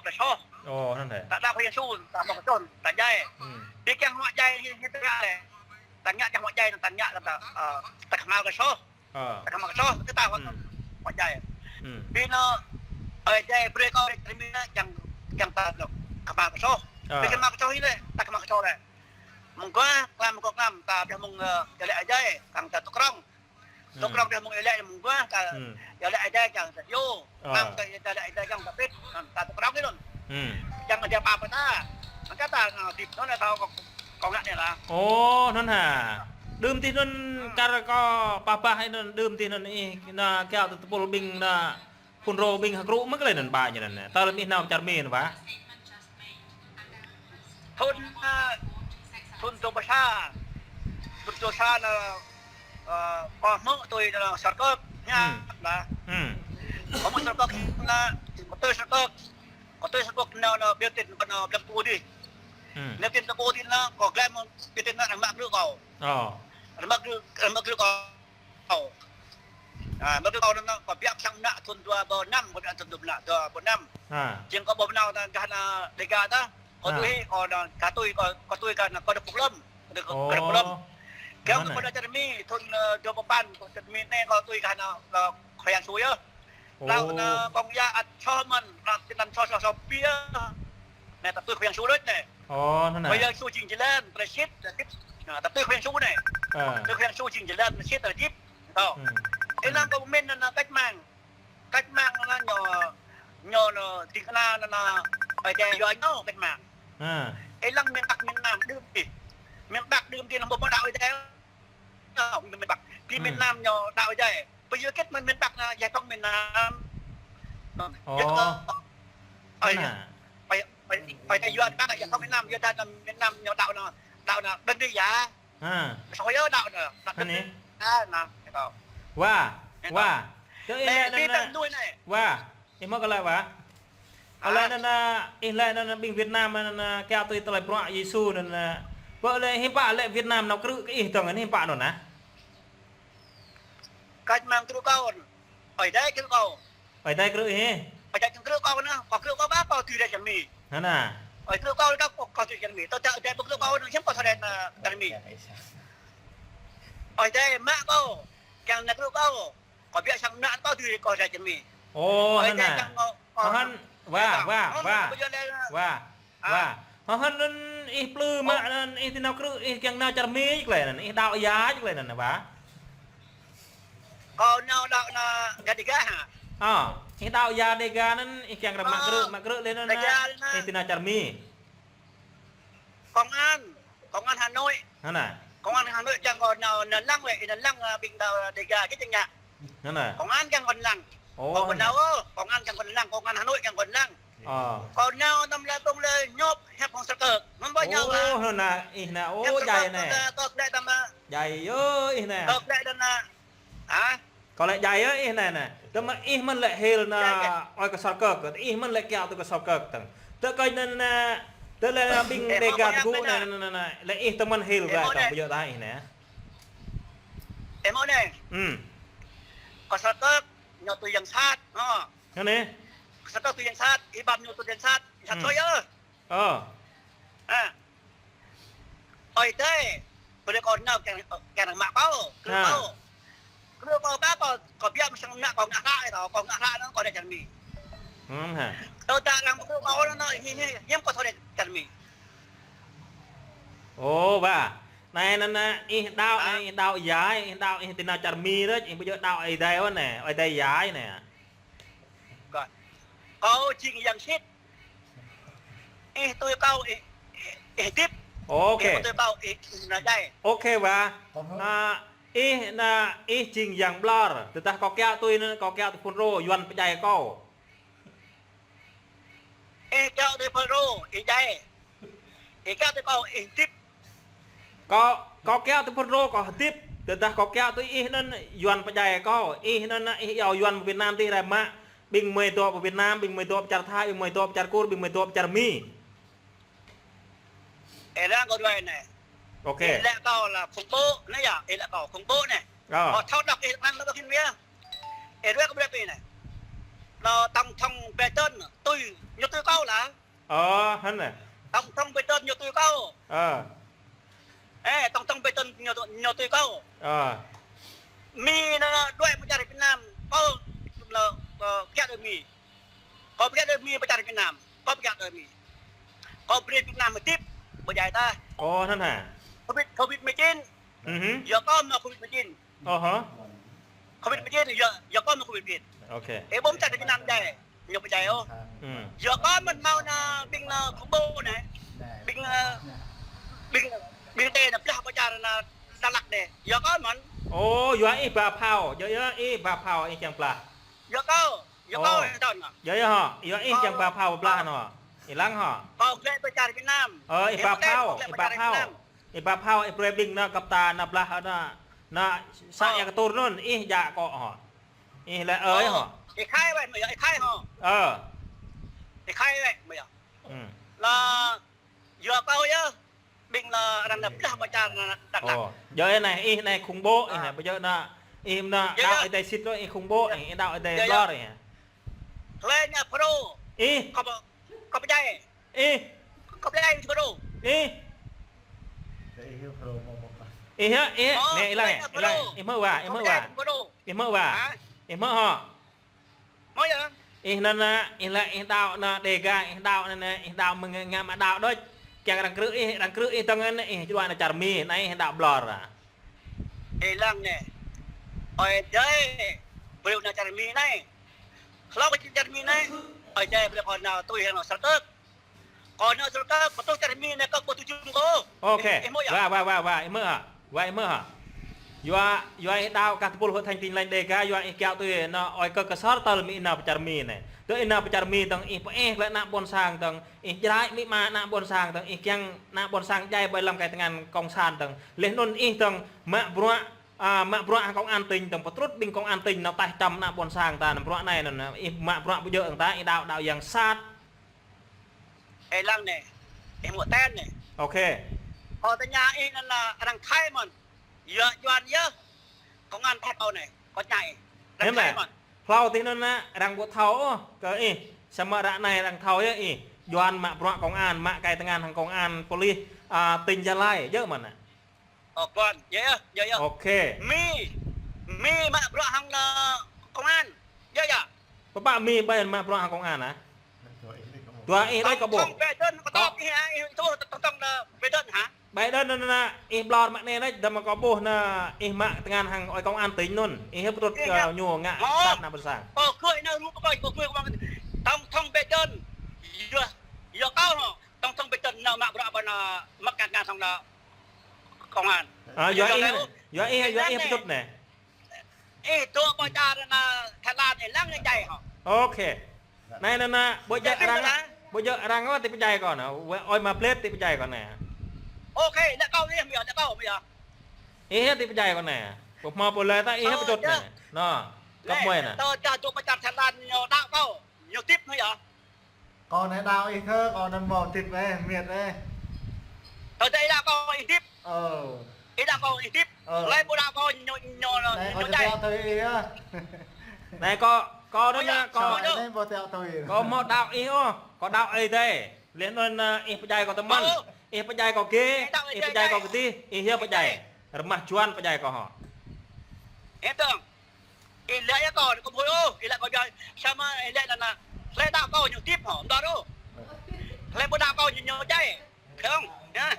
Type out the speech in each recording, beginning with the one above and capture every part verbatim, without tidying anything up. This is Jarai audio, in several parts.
kơ soh. Ơ, anŭn hă. Ta đaŏ Khua Yang Yêsu, ta hmâo kơ soh, ta djai. Hmm. Ƀing kiăng hmâo djai, ñu, ñu ta ngă lĕ. Ta ngă kiăng hmâo djai, ta ngă, ta, ơ, ta kơhma̱l kơ soh. Ơ. Ta kơhma̱l kơ soh, kơ ta hmâo, hmm, hmâo djai. Hmm. Ƀing anŭn, ơi, djai brơi kơ ơi, tơlơi mĭn anŭn, kiăng, kiăng ta kơhma̱l kơ soh. Ơ. Ƀing kơhma̱l kơ soh hĭ lĕ, ta kơhma̱l kơ soh lĕ. Mơguah, klam mơguah klam, ta ƀiă mơ̆ng, ơ, iâu laĭ Ơi Adai, kiăng ta tŭ krŏng. Tŭ krŏng ƀiă mơ̆ng iâu laĭ mơguah, ta iâu laĭ Ơi Adai kiăng ta djru. Klam ta iâu laĭ Ơi Adai kiăng ta pĭt, ta tŭ krŏng hĭ anŭn. Kiăng Ơi Adai pap ta. Mơ̆ng kơ ta, ơ, hơdip anŭn ta kơ, kơ ngă anai lah. Ơ, anŭn hă. Đưm tih anŭn kar kâo pơpă hĭ anŭn, đưm tih anŭn ih, anŭn kiaŏ tơpul ƀing anŭn Phun rô ƀing hơkrŭ mơ̆ kơ lĕ anŭn ba ñu anŭn. Tơl ih nao čar Mi anŭn ba. Thun, ơ, thun dua pluh sa. Thun dua pluh sa anŭn, ơ, kâo hmư̆ tui anŭn Sơkơk. Ñu, hmm, lah. Hmm. Kâo hmư̆ Sơkơk anŭn, kâo tui Sơkơk. Kâo tui Sơkơk anŭn, anŭn biểu tình anŭn, anŭn Blang Pô dih. Hmm. Biểu tình Blang Pô dih anŭn, kâo glăi mơ̆ng biểu tình anŭn, anŭn mă krư̆ kâo. Ơ. Anŭn mă krư̆, anŭn mă krư̆ kâo. Ơ. Ơ, mơ̆ng kâo anŭn, kâo ƀiă sang mơnă thun dua rơbâo năm, kâo ƀiă thun dua mơnă, dua rơbâo năm. Ơ. Jing kâo ƀu mơnao ta gah anŭn Dega ta. Kâo tui hĭ, kâo anŭn, kâo tui, kâo, kâo tui kơ anŭn, kâo dŏ Phuklom. Kâo dŏ, kâo dŏ Phuklom. Kâo kơ kâo dŏ čar Mi, thun, ơ, dua rơbâo păn, kâo čar Mi anai kâo tui kơ anŭn, kâo Khua Yang Yêsu yơh. Ơ. Laih anŭn kông ya ăt soh mơ̆n, laih tơnăn soh, soh, soh pia. Anai ta tui Khua Yang Yêsu đôč anai. Ơ, anŭn hă. Khua Yang Yêsu jing jơlan, tơlơi sĭt, tơlơi hơdip. Anŭn, ta tui Khua Yang Yêsu anai. Ơ. Tui Khua Yang Yêsu jing jơlan, tơlơi sĭt, tơlơi hơdip. Tơl. Hmm. Ih lăng kâo pơmĭn anŭn, anŭn cách mạng. Cách mạng anŭn ñu, ñu anŭn, ding kơna anŭn, anŭn, Ơi Adai yua ñu cách mạng. Ơ. Ih lăng miền Bắc miền Nam đưm tih. Miền Bắc đưm tih anŭn ƀu hmâo đaŏ Ơi Adai. Anŭn, miền Bắc. Pi miền Nam ñu đaŏ Ơi Adai. Ƀu djơ̆ hơget mơ̆n miền Bắc anŭn, giải phóng miền Nam. Ơ. Ơ, anŭn hă. Ơi, Ơi, Ơi Adai yua Bắc giải phóng miền Nam, yua dah anŭn miền Nam ñu đaŏ anŭn, đaŏ anŭn Đinh Đê Ya. Ha. Soh yơh đaŏ anŭn. Hă anai. Anŭn, anŭn. Wa, wa. Tơ ih laĭ anŭn, anŭn. Wa. Ih hmâo kơ laĭ wa. Kơ laĭ anŭn, anŭn, ih laĭ anŭn, anŭn ƀing Việt Nam anŭn, anŭn kiaŏ tui tơlơi bruă Yêsu anŭn, anŭn. Ƀu lĕ hiư̆m pă lĕ Việt Nam nao krư̆ kơ ih dơ̆ng anŭn hiư̆m pă anŭn hă? Cách mạng krư̆ kâo. Ơi Adai krư̆ kâo. Ơi Adai krư̆ ih. Ơi Adai krư̆ kâo anŭn, kâo krư̆ kâo ba kâo tui rai čar Mi. Anŭn hă. Ơi krư̆ kâo kâo, kâo tui čar Mi. Tơdah Ơi Adai ƀu krư̆ kâo anŭn, hiư̆m kâo thâo rai anŭn čar Mi. Ơi Adai mă kâo, kiăng anŭn krư̆ kâo. Kâo ƀiă sang mơnă kâo tui kâo rai čar Mi. Ơ, anŭn hă. Ơi Adai kiăng kâo, kâo. Hơhăn, wa, wa, wa. Wa. Wa. Hơhăn anŭn ih plư mă anŭn ih tui nao krư̆ ih kiăng nao čar Mi kơ lĕ anŭn, ih đaŏ ya kơ lĕ anŭn wa. Kâo nao đaŏ anŭn gah Dega hă? Ơ, ih đaŏ ya Dega anŭn, ih kiăng ră mă krư̆, mă krư̆ lĕ anŭn, ih tui nao čar Mi. Công an, công an Hà Nội. Anŭn hă. Công an Hà Nội kiăng kâo nao, nao lăng lĕ, nao lăng, ơ, ƀing đaŏ Dega kơ jing ngă. Anŭn hă. Công an kiăng kâo lăng. Ơ, kâo anŭn hă. Nao, ơ, công an kiăng kâo lăng, công an Hà Nội kiăng kâo lăng. Ơ. Kâo nao anăm lĕ ƀơ̆ng lĕ ñŏp, hiăp hăng Sơkơk. Anŭn ƀu nao wa. Ơ, anŭn hă, ih anŭn, ơ, djai anai. Tơl lĕ tơma. Djai yơh ih anai. Tơl lĕ tơma. Hă? Kâo lĕ djai yơh ih anai anai. Tơma ih mơ̆n lĕ hil anŭn, djai, djai. Ơi kơ Sơkơk, ih mơ̆n lĕ kiaŏ tui kơ Sơkơk tơ̆ng. Tơ kơ anŭn, anŭn, tơ lĕ ƀing Dega tơgŭ anŭn, anŭn, anŭn, anŭn. Lĕ ih tơmăn hil wa tơ̆ng, ƀu djơ̆ tah ih anai. Ơ, mơ̆ anai. Hmm. Kơ Sơkơk, ñu tui yang sat, hă. Anŭn hă. Kơ Sơkơk tui yang sat, ih ƀăm ñu tui yang sat, sat soh yơh. Ơ. Ơ. Ơi Adai, brơi kâo nao kiăng, kiăng mă kâo, krư̆ kâo. Krư̆ kâo ba kâo, kâo ƀiă mơ̆ng sang mơnă kâo ngă hră anŭn, kâo rai čar Mi. Anŭn hă. Tơdah arăng ƀu krư̆ kâo anŭn, hiư̆m, hiư̆m, hiư̆m kâo thâo rai čar Mi. Ơ, wa. Anai anŭn, anŭn, ih đaŏ, hă? Ih đaŏ ya, ih đaŏ ih tui nao čar Mi đôč, ih ƀu djơ̆ đaŏ Ơi Adai anŭn, Ơi Adai ya anŭn. Kâo, kâo jing yang sĭt. Ih tui kâo, ih, ih, ih hơdip. Ôkê. Ih tui kâo, ih, ih nao djai. Ôkê wa. Anŭn, ih anŭn, ih jing yang ƀlŏr. Tơdah kâo kiaŏ tui anŭn, kâo kiaŏ tui phun rô, Yuan pơdjai kâo. Ih kiaŏ tui phun rô, ih djai. Ih kiaŏ tui kâo, ih hơdip. Kâo, kâo kiaŏ tui phun rô, kâo hơdip. Tơdah kâo kiaŏ tui ih anŭn, Yuan pơdjai kâo. Ih anŭn, ih iâu Yuan pơ Việt Nam tih rai mă. Ƀing gơmơi dŏ pơ Việt Nam, ƀing gơmơi dŏ pơ čar Thái, ƀing gơmơi dŏ pơ čar Kur, ƀing gơmơi dŏ pơ čar Mi. Ih lăng kâo đuaĭ anai. Ôkê. Ih laĭ kâo là khủng bố, anai yơh, ih laĭ kâo khủng bố anai. Ơ. Kâo thâo đŏk ih lăng đŏk hin mia. Ih đuaĭ kâo brơi pơ anai. Lơ tổng thống Biden tui, ñu tui kâo lah. Ơ, hăn nè. Tổng thống Biden ñu tui kâo. Ơ. Ê, tổng thống Biden ñu tui, ñu tui kâo. Ơ. Mi nă đuaĭ pơ čar Việt Nam, kâo lơ, ơ, pơkiaŏ đuaĭ Mi. Kâo pơkiaŏ đuaĭ Mi pơ čar Việt Nam. Kâo pơkiaŏ đuaĭ Mi. Kâo brơi Việt Nam hơdip, ƀu djai tah. Ơ, hăn hă. Covid, Covid mười chín. Yua kâo mă Covid mười chín. Ơ hă. Covid mười chín, yua, yua kâo mă Covid mười chín. Ê, ƀu mơ̆n čar Việt Nam djai. Ñu ƀu djai ôh. Yua kâo mơ̆n hmâo nă ƀing nă khủng bố nă. Ƀing, ơ, ƀing, ƀing tê nă blah pơ čar nă Đà Lạt nă. Yua kâo mơ̆n. Ơ, yua ih ba phao. Yua, yua ih ba phao ih kiăng blah. Yua kâo, yua kâo ih tơ̆n. Yua, yua hă. Yua ih kiăng ba phao blah nă. Ih lăng hă. Kâo gleh pơ čar Việt Nam. Ơ, ih ba phao, ih ba phao. Ih ba phao, ih brơi ƀing nă kơp ta nă blah nă, nă să ia kơ tur nŭn, ih djă kơ hă. Ih lĕ ơi hă. Ih khai wĕ mơ̆ yơh, ih khai hă. Ơ. Ih khai wĕ mơ̆ yơh. Lơ, yua kâo yơh, ƀing lơ arăng nă blah pơ čar nă Đà Lạt. Ơ, yua ih nă, ih nă khủng bố, ih nă, ƀu djơ̆ nă, ih nă, đaŏ Ơi Adai sĭt đôč, ih khủng bố, ih đaŏ Ơi Adai ƀlŏr ih. Hlơi nă pro. Ih. Kâo pơ, kâo pơdjai. Ih. Kâo pơdjai pro. Ih. Ih hă, ih, nè, ih lăng, ih lăng, ih hmư̆ wa, ih hmư̆ wa. Ih hmư̆ wa. Ih hmư̆ hă. Ih nă nă, ih lăng, ih đaŏ nă Đêga, ih đaŏ nă nă, ih đaŏ mơ̆ng ngă mă đaŏ đôč. Kiăng arăng krư̆ ih, arăng krư̆ ih tơ̆ng nă, ih čuă nă čar Mi, nă ih đaŏ ƀlŏr. Ih lăng nè. Ơi Adai, brơi nă čar Mi nă. Hlâo kơ čar Mi nă. Ơi Adai, brơi kâo nă tui hăng nă sơkơ̆. Kâo nă sơkơ̆ pơtŭ čar Mi nă kơ pơtŭ jum kâo. Ôkê. Ih hmư̆ yơh. Wa, wa, wa, wa, ih hmư̆ hă. Wa ih hmư̆ hă. Yua, yua ih đaŏ kah tơpul Hội Thánh Tin Lành Đêga, yua ih kiaŏ tui nă ơi kơ kơsor tơl Mi ih nao pơ čar Mi nă. Tơ ih nao pơ čar Mi tơ̆ng ih pơeh lĕ nă ƀôn sang tơ̆ng ih djrai Mi mă nă ƀôn sang tơ̆ng ih kiăng nă ƀôn sang djai ƀơi lăm kai tơngan kông san tơ̆ng. Leh nŭn ih tơ̆ng mă bruă, a, mă bruă hăng kông an tỉnh tơ̆ng pơtrŭt ƀing kông an tỉnh nao taih čăm nă ƀôn sang ta nă bruă nai nŭn ih mă bruă ƀu djơ̆ tơ̆ng ta ih đaŏ đaŏ yang sat. Ê lăng nè, ê hmư̆ ten nè. Ôkê. Kâo tơña ih năn nă arăng khai mơ̆n. Yua Yuan yơh. Kông an thâo nè, kâo tơña ih. Arăng khai mơ̆n. Hlâo tih năn nă arăng ƀu thâo ôh kơ ih. Samơ̆ ră anai arăng thâo yơh ih. Yuan mă bruă kông an, mă kai tơngan hăng kông an, polis, a, tỉnh Gia Lai, djơ̆ mơ̆n nă. Ơ, Yuan, yơh, yơh, yơh, yơh. Ôkê. Mi, Mi mă bruă hăng nă kông an. Yơh, yơh. Pơpă Mi ƀai mă bruă hăng kông an hă? Dua ih đôč kâo ƀuh. Tổng thống Biden kâo tŏk ih hă, ih tŭ tổng thống nă Biden hă? Biden nă nă ih ƀlŏr mă nê nă, đăm kâo ƀuh nă ih mă tơngan hăng ơi kông an tỉnh nŭn. Ih hơp pơtrŭt kơ ñu ngă sat nă ƀôn sang. Ơ, kơ ih nă rup kơ ih, kơ ih tổng thống Biden. Yua, yua kâo hă, tổng thống Biden nă mă bruă ƀơi nă mă tơngan hăng nă kông an. A, yua ih, yua ih, yua ih pơtrŭt nè. Ih dŏ pơ čar nă Thái Lan ih lăng nă djai hă. Ôkê. Nai nă nă, ƀu djơ̆ arăng, ƀu djơ̆ arăng ôh ti pơdjai kâo nă. Ơi mă blĕt ti pơdjai kâo nă. Ôkê, lĕ kâo ih mơ̆ yơh, lĕ kâo mơ̆ yơh. Ih ti pơdjai kâo nă. Ƀu hmâo pô lĕ ta ih pơtrŭt nă. Nă. Kâo mơ̆ nă. Tơ čah dŏ pơ čar Thái Lan ñu đaŏ kâo, ñu hơdip mơ̆ yơh. Kâo nă đaŏ ih thơ, kâo nă mơ̆ hơdip ê, miêt ê. Tơ čah ih đaŏ kâo ih hơdip. Ơ. Ih đaŏ kâo ih hơdip. Ơ. Hlơi ƀu đaŏ kâo ñu, ñu, ñu djai. Nai kâo, kâo nă nă, kâo, kâo hmâo đaŏ ih ôh, kâo đaŏ Ơi Adai. Leh nŭn, ơ, ih pơdjai kâo tơmăn. Ih pơdjai kâo kê, ih pơdjai kâo kơdih, ih yơh pơdjai. Rơmah Yuan pơdjai kâo hă. Ih tơ̆ng. Ih lĕ yơh kâo, kâo ƀuh ôh, ih lĕ kâo djai. Samơ̆ ih lĕ nă nă. Hlơi đaŏ kâo ñu hơdip hă, mơ̆n đôč. Hlơi ƀu đaŏ kâo ñu, ñu djai. Khŏng, yơh.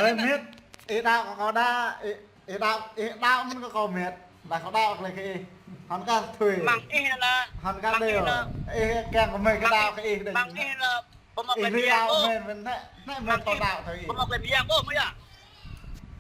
Ơi miêt, ih đaŏ kâo đaŏ, ih, ih đaŏ, ih đaŏ mơ̆n kơ kâo miêt. Đaŏ kâo đaŏ kơ ih. Hăn kơ tui. Măng ih nă. Hăn kơ măng ih nă. Ih kiăng kơ mơi kơ đaŏ kơ ih đĕ. Măng ih nă. Ih lui đaŏ mơi mơ̆n nă, nă mơi kâo đaŏ tui ih.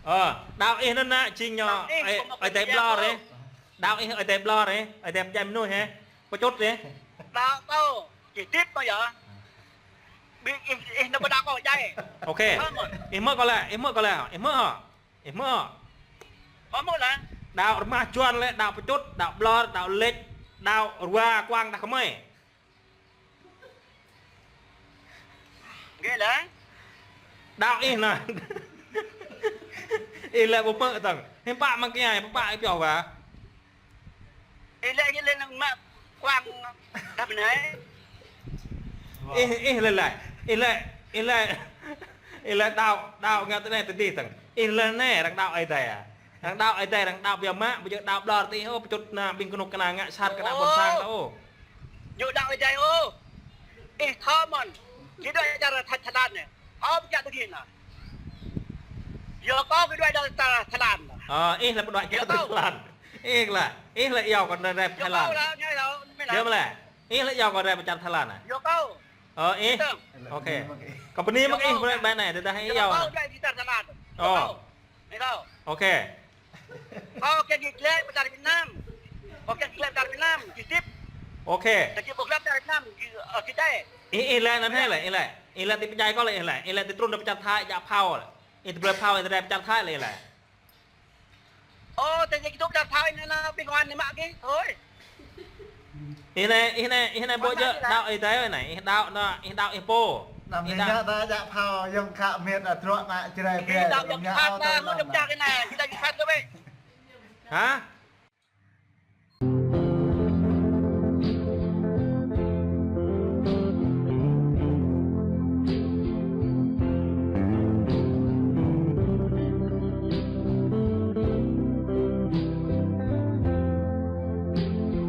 Ơ, đaŏ ih nă nă, jing ñu, ơi, ơi tê ƀlŏr ih. Đaŏ ih ơi tê ƀlŏr ih, ơi tê pơdjai mơnuih ih. Pơčŭt ih. Đaŏ kâo, ih hơdip mơ̆ yơh. Ƀing ih, ih nă ƀu đaŏ kâo djai. Ôkê. Ih hmư̆ kâo lĕ, ih hmư̆ kâo lĕ, ih hmư̆ hă? Ih hmư̆ hă? Kâo hmư̆ lĕ. Đaŏ rơmah Yuan lĕ, đaŏ pơčŭt, đaŏ ƀlŏr, đaŏ lĕč, đaŏ rua kuang đah kơmơi. Gê lĕ. Đaŏ ih nă. Ih lĕ ƀu hmư̆ tơ̆ng. Hiư̆m pă mă kiăng, hiư̆m pă ih pioh wa. Ih lĕ, ih lĕ nă mă Quang đáp này. Ih, ih lĕ lĕ. Ih lĕ, ih lĕ. Ih lĕ đaŏ, đaŏ ngă tơ anai tơ adih tơ̆ng. Ih lĕ anai, arăng đaŏ Ơi Adai ah. Arăng đaŏ Ơi Adai, arăng đaŏ biă mă, ƀu djơ̆ đaŏ ƀlŏr tơ ih ôh, pơčŭt ană ƀing kơnuk kơna ngă sat kơ ană ƀôn sang ta ôh. Ñu đaŏ Ơi Adai ôh. Ih thâo mơ̆n. Gih đuaĭ čar Thái Lan anai. Thâo pơkiaŏ tơ gih anai. Yua kâo gih đuaĭ čar Thái Lan anai. Ơ, ih lĕ pơđuaĭ kiaŏ tơ Thái Lan. Ih lĕ, ih lĕ iâu kơ anai Thái Lan. Yua mơ̆ lĕ. Ih lĕ iâu kơ anai pơ čar Thái Lan ah. Ơ, ih. Ôkê. Kâo bơni mơ̆ng ih, bơni ƀai anai, tơdah ih iâu. Ơ. Ôkê. Ôkê, gih glaĭ pơ čar Việt Nam. Ôkê, gih glaĭ pơ čar Việt Nam, gih hơdip. Ôkê. Gih pơglaĭ pơ čar Việt Nam, gih, ơ, gih đaŏ. Ih, ih lĕ anŭn hă lĕ, ih lĕ. Ih lĕ tơpơdjai kâo lĕ, ih lĕ. Ih lĕ tơtrŭn pơ čar Thái, djă phao lĕ. Ih tơblơi phao, ih tơrai pơ čar Thái lĕ, ih lĕ. Ơ, tơdah gih tŭ pơ čar Thái anai, ană ƀing kơnuan anai mă gih, hơi. Ih anai, ih anai, ih anai ƀu djơ̆ đaŏ Ơi Adai anai, ih đaŏ anŭn, ih đaŏ ih pô. Anăm ih ngă ta djă phao, yŏng khă mĕt adrŏ ană Jrai. Ih đaŏ yŏng khă ta, hmâo djŏp čar anai, ih đaŏ yŏng khă ta ƀĕ. Hă?